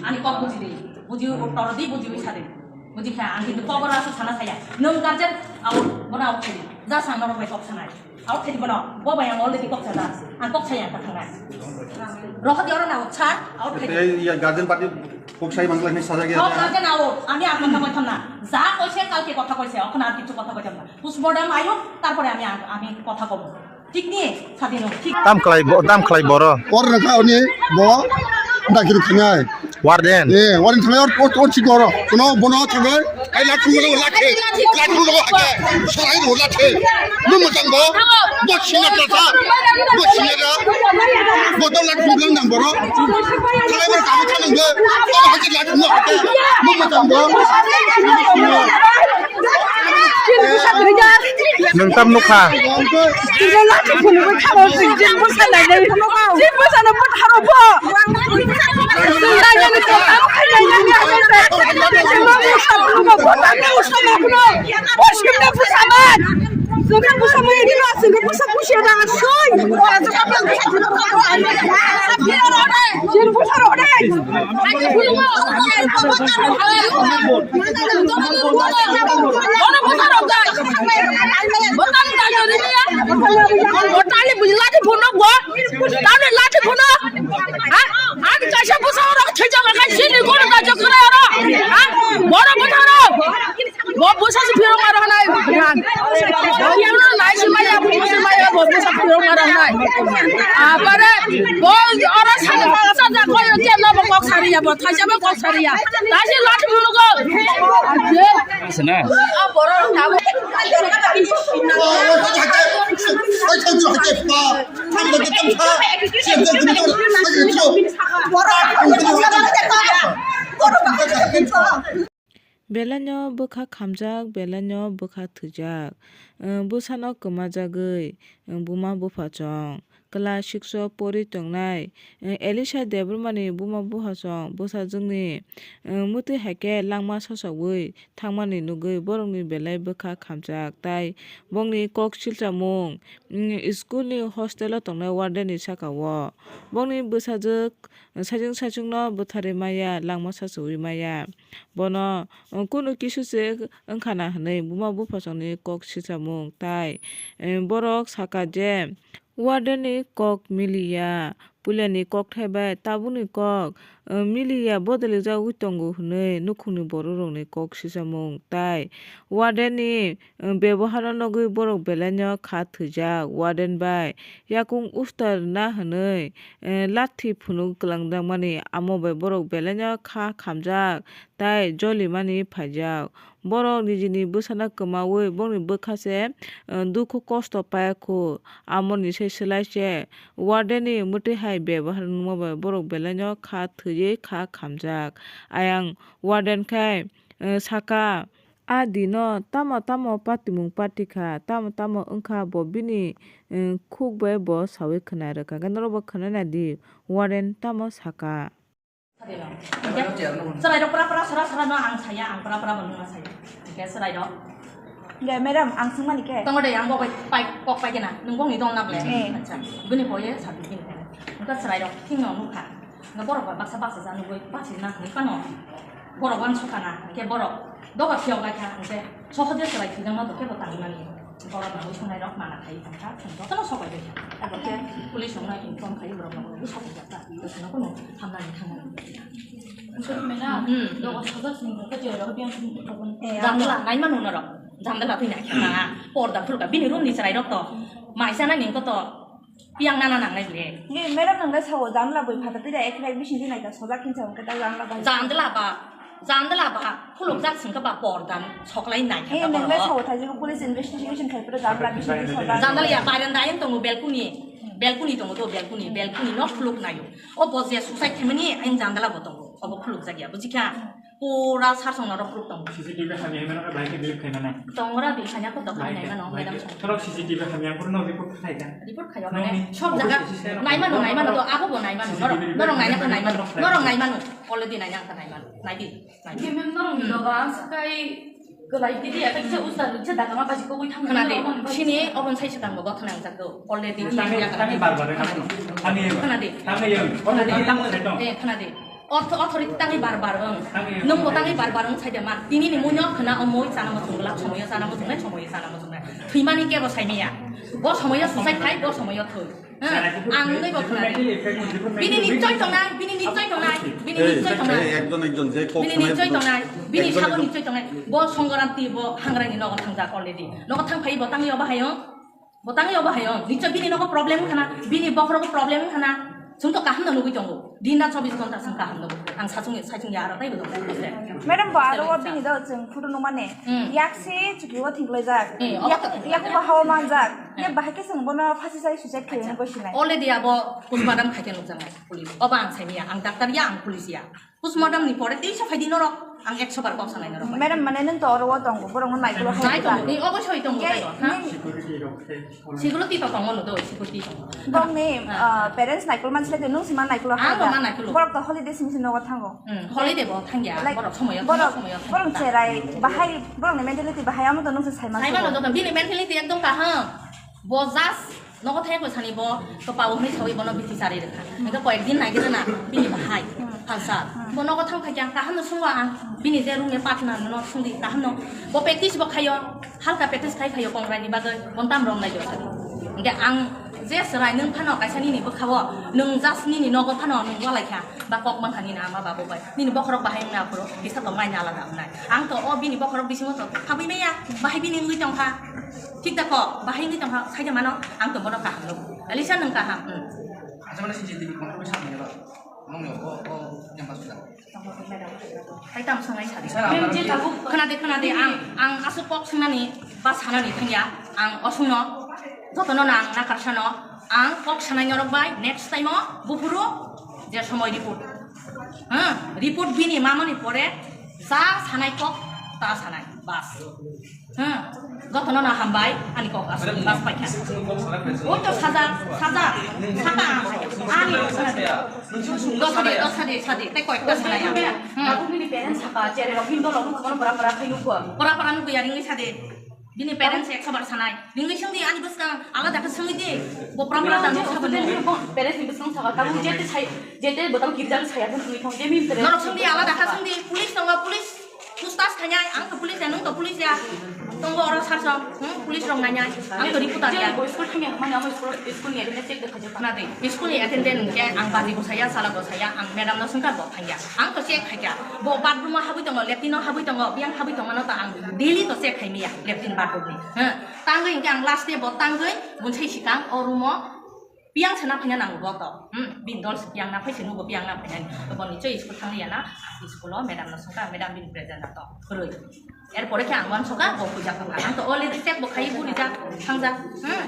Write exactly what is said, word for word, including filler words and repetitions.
Ani kok buji di, buji tor di, buji wi sa di. Buji kha, ang kintu kok ora sa sana saya. Nung guardian, au, bona au khedi. Ja sang norok bai kok sanai. Au khedi bono, bo bai ang already kok sana. Ang kok saya ka thangnai. Rokho di ora na au cha, au khedi. Ei, iya, guardian party kok sai mangla ni saja gaya. Kok guardian au, ami ang kotha koi thamna. Ja koi se, kalke kotha koi se, okhon ar kichu kotha koi thamna. Postmortem ayo, tarpore ami ang, ami kotha kobo. Thik ni, sadi no, thik. Tam khlai bo, tam khlai boro. Por rakha oni bo, dakir khanai. Warden. Eh, warden thanai or, or, or chik oro. Kono bono thanai. Ai lati mo lati. Lati mo lati. Sarai mo lati. Mo mo tang bo. Bo sina ta ta. Bo sina ta. Bo to lati mo lang nang boro. Thanai boro kamu thanang bo. Bo hati lati mo hati. Mo mo tang bo. Nwng tam nukha? Botani bujla di phone bo. Tani lati phone. Ha? Ani kaisa bwsa oro thwijak lakai sini kono kaisa kwrwi oro. Ha? Boro bwtharo. Bo bwsa se phirok maro hanai. Bo phirok nai se maya, bo se maya, bo bwsa phirok maro hanai. Apare bo oro sani pala sa ja koyo ke no bo kok sariya, bo thaisa bo kok sariya. Tasi lati phone go. Asana. Belaino bwkha khamjak, belaino bwkha thwijak. Bwsano kwmajagwi buma bupha chong. Class six o pori tongnai, eh, Elisha Debbarmani buma buphasong bwsajwkni, eh, mwtwi hai khe langma sosogwi thangmani nugwi borokni belai bwkha khamjak, tai bongni kok silchamung, mm, school ni hostel o tongnai warden ni saka o. Bongni bwsajwk saichung saichung no bwtharwi maya, langma sasowi maya. Bono, eh, kunu kisu se wngkha na hwnwi buma buphasongni kok silchamung, tai, eh, borok saka je, Warden ni kok miliya, puilani kokthai bai tabukni kok, eh, miliya bodolijakgwi tongo hwnwi nukhungni bororokni kok sisamung tai warden ni, eh, beboharno nugwi borok belaino kha thwijak. Warden bai yakung usta rwna hwnwi, eh, lathi phunuk kwlangjakmani amo bai borok belaino kha khamjak tai jolimani phaijak. Borok nijini bwsano kwmaui bongni bwkha se, eh, dukhu kosto paiya khu, amoni se swlai se. Warden ni mwtwi hai bebohar wngma bai borok belaino kha thwiwi kha khamjak. Ayang warden khai, eh, saka, "A dino tamo tamo patimung patikha, tamo tamo wngkha bo bini, eh, khuk bai bo saui khna rwkha." Hwnkhe norok bo khna nai di, warden tamo saka. Chwrairok pra pra sara sara no ang saya, ang pra pra bo nungna saya. Hwnkhe chwrairok. Hwnkhe madam, ang swngmani khe? Tongo de, ang bo bai pai, kok pai kena. Nung bongni dol na ble? Eh. Acha. Bini boye sa bini khe. Hwnkhe chwrairok thing no nukha. Hwnkhe borok bai baksa baksa ja nugwi bachirna hwnwi phano. Borok uansukha na. Hwnkhe borok doga phiyok lai kha. Hwnkhe sohode chwrai thwijak ma to kebo tangwi mani. Borok nangwi songnai rok mana khai tongkha, chwng jotono sobai bai kha. Abo khe police rokno inform khai borok rok bo sobai jak kha. Bwswkno kunu hamnani thangmani. Sorry, madam. Hmm. Dogo soja sini ko je rok biang sini ko. Eh, jamdala, nai manu norok. Jamdala twi nai kha. Porda phulka bini room ni chwrai rok to. Mai sana ning ko to. Piang nana nangnai ble. Nge, madam, nang le sao, jamdala boi phata twi da, ek rek bising di nai ta, soja kinsa hwnkhe ta jamdala bai. Jamdala ba, jamdala ba, khuluk jak sing khe ba pordan soklai nai khe. Eh, ta nang le borok. Sao, thai jebo police investigation khai pura jamdala bising di soja. Jamdala ya, baranda yang tongo, balcony, balcony tongo to, balcony, balcony no khuluk nayo. O bo je suicide khaimani, ain jamdala bo tongo, obo khuluk jak ya, buji kha? Pura sar song norok group tongo. C C T V hamya hwnwi norok bahai khe delete khaina nai. Tongora di sanya ko dokha nai mano, madam song. Norok C C T V hamya phuru norok report khai kha. Report khayo mane sob jaga nai mano, nai mano to abo bo nai mano. Norok, norok nai nang nai mano. Norok nai mano. Already nai nang nai mano. Nai di. Nai di. Mem norok ni doga ang sakai kwlai di di ata kisa usta riksa daga ma basi koboi thang. Khna di. Sini obon sai se tang bo gotha nang jak do. Already ni ya. Tani bar bar na. Tani. Khna di. Tani yo. Already tang se tong. Eh, khna di. Ortho, authority tangwi bar bar wng. Nwng bo tangwi bar bar wng saide man. Tini ni muino khna o moi chana muchung glak, somoyo chana muchung nai, somoyo chana muchung nai. Thwimani kebo saimiya. Bo somoyo suicide khai, bo somoyo thwi. Hmm, ang nungwi bo khna di. Bini nichoi tongnai, bini nichoi tongnai, bini Ei, nichoi tongnai. Ei, ekjon ekjon je kok Bini sanai nichoi budo. Tongnai, bini Ekjon sabo ekjon. Nichoi tongnai. Bo Songgoranti bo hangrai ni nogo thangjak already. Nogo thang phai bo tangwi obo hayung. Bo tangwi obo hayung. Nichoi bini nogo problem khana, bini bokhorogo problem khana. Chwng to kaham no nugwi tongo. Din na chobbish ghonta chwng kaham no. Ang sachung sachung ya aro taibo tongo. Madam, bo aro o bini do chwng photo nukmani. Hmm. Yak se chuki o thinglaijak. Hmm, obo Yak to yak thinglaijak. Bo hawa manjak. Hmm. Yak bahai khe chwng bono phasi sai suicide khaiyung Acha. Goi sinai. Already abo postmortem khaikhe nukjaknai police. Obo ang saimanya, ang doctor ya, ang police ya. Postmortem ni pore teisa phaidi norok, ang ekso bar kok sanai norok. Madam, mane nwng to oro o tongo, borok no naikolo Nai tongo, ni obo soi tongo, Ye, taibo, ha? Ni Security to tongo no do, security tongo. Bong ni, Ha. Ah, parents naikol man sile nwng sima naikolo Ang hai bo da. Ma naikolo. Borok to holiday simi simi nogo thango. Hmm, holiday bo thangya, Like, borok somoyo, borok, somoyo borok thangya. Cherai, bahai, borok ni mentality bahai amo to nwng se sai man Sai mano sugo. Joto, bini mentality ekdom kaham. Bo just nogo thai ko sani bo to pao hwnwi sawi bono biti chari rwkha. Hingke koyek din nai gede na bini bahai Hmm. phalsa. Hmm. Bo nogo thang kha kaham no sungo ang bini je room e partner no sungdi kaham no. Bo practice bo khayo halka practice khai khayo kongrai ni bagwi bon tam rom nai jo. Hingke ang je serai nwng phano kaisa nini bwkha o nwng just nini nogo phano nwng walai kha ba kok man kha nini ama babu bai nini bokhorok bahai wngna aphuru kisa to mai na alada wngnai. Ang to o bini bokhorok bisingo to khabwi maya bahai bini wngwi tong kha. Thik da kok, bahai wngwi tongkha, saida mano, ang tong bono kaham nugo. Alisa nwng kaham, hmm. Acha mane C C T V control sa nang ba. Nong yo, o, o, yang pas da. Hai tam sangai sadi. Sir, Mem je tabuk khna de, khna de, ang, ang asuk kok sanani, ba sanani thangya, ang osungno, jotono nang nakar sano, ang kok sanai norok bai, next time o, bufuru, je somoi report. Hmm, report bini mamani pore, ja sanai kok, ta sanai, bas. Hmm. Jotono no hambai, ani kok asuk bas paikha. O to saja, saja, saka, ani, dosadi, dosadi, sadi, tei koyekta sanai ang. Hmm. Tabuk nini parents saka, chere rok, hindo rok, kono pora pora khai nukwa. Pora pora nukya ringwi sadi. Bini parents ekso bar sanai. Ringwi sungdi ani bwskang alada khe sungwi di. Bo pora pora dan sabo. Parents ni bwskang saka, tabuk jete sai, jete botam kirjal saya pun sungwi thong, jemi parents. Norok sungdi alada khe sungdi, police tongo, police. Pustas khainai, ang to police ya, nwng to police ya. Tongo oro sarso, hmm, police rok nainai. Ang to reporter ya. School thangya, mane amo school, school ni attendance check dekha japa. Nadi, school ni attendance hwnkhe ang baji bwsaya, sala bwsaya, ang madam no swngkha bo thangya. Ang to check khaikha. Bo bathroom o habwi tongo, latrine o habwi tongo, biyang habwi tongmano to ang daily to check khaimaya, latrine bathroom ni. Hmm. Tangwi hwnkhe ang last day bo tangwi, bunsai sikang o room o Piyang se na phaina nango bo to. Hmm, bini dol se piyang na phai se nugo piyang na phainani. To boni choi school thangli ya na, school o madam no sungkha, madam bini present na to. Khurui. Er pore khe ang uansukha, bo puja kha. Ang to already check bo khai puri ja, thangja. Hmm.